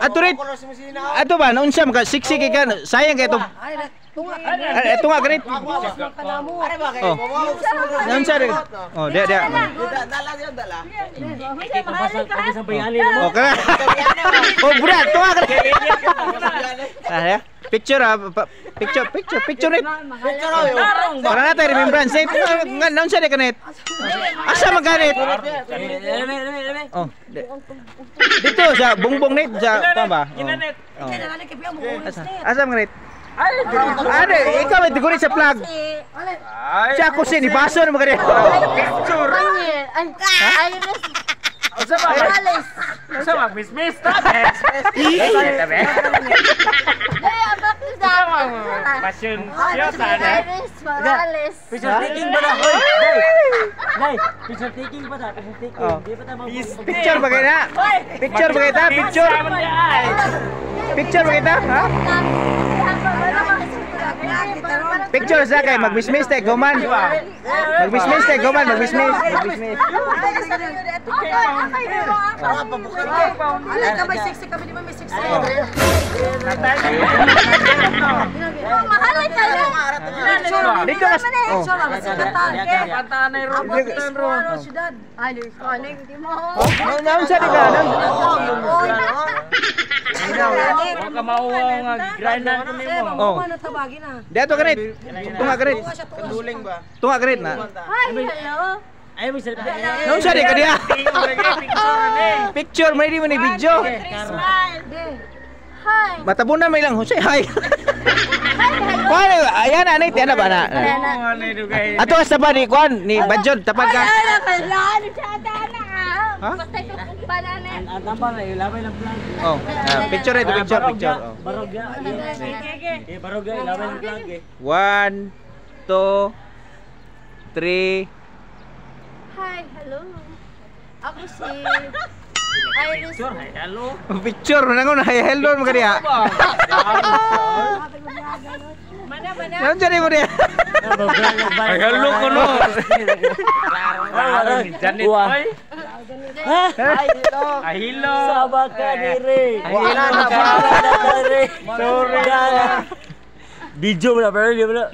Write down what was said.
Ato rin. Ato ba naunsa maka siksi kay ka, sayang kay to. Ay, tunga ganit. Oh. Naunsa rin. Oh, dia dia. Oh, ka. Oh, bura, tunga ganit. Ah, ya. Picture ah, picture, picture, picture rin. Para natin remembrance. Eh, nga naunsa rin kanit. Asa man ganit? Oh. Dito sa bongbong net sa pa ba? Oh. Asa? Asa man ganit? Ano, ikaw may tiguri sa flag. Siya ako si ni baso na magani. Picture. Ay, Iris. Unsa ba? Morales. Unsa ba? Miss ta. Ay, abak sa Passion siya sa Iris Morales. Picture taking ba na? Hoy, Day! Day, picture taking ba na? Picture taking. Oh. Di ba ta Picture ba kayo na? Picture ba kita? Picture. Picture ba kita? Ha? Picture sa kay magmismis tay guman. Magmismis tay guman, magmismis, magmismis. Alay ka may siksi kami, di ba may siksi? Oh. Mahalay kayo. Dito ka. Oh. Ay, di mo. Naunsa di ka? Ka mauwa nga grinder ko nimo. Oh. Di ato ganit. Tunga ganit. Kanduling ba? Tunga ganit na. Hi, hello. Ay, may selfie. Naunsa di ka diha? Picture may di mo ni video. Hi. Matabunan may lang Jose. Hi. Kuan ayan anay ti ana ba na? Ato sa pa ni kuan ni Badjon tapad ka. Ay, nakalaan siya na. Ha? Basta ito kung banana. Ang tamba na, ilabay ng flag. Oh, picture ito, picture, picture. Oh. Barog ya. Eh, barog ya, ilabay ng flag eh. 1 2 3. Hi, hello. Ako si Iris. Hello. Picture na ko na hello mo kaniya. Mana, mana. Naunsa di mo diha? Ay, hello ko no. Janet oy. Ay, hello. Sama ka dire. Wala na Sama ka dire. Sorry. Video mo na pero di mo na.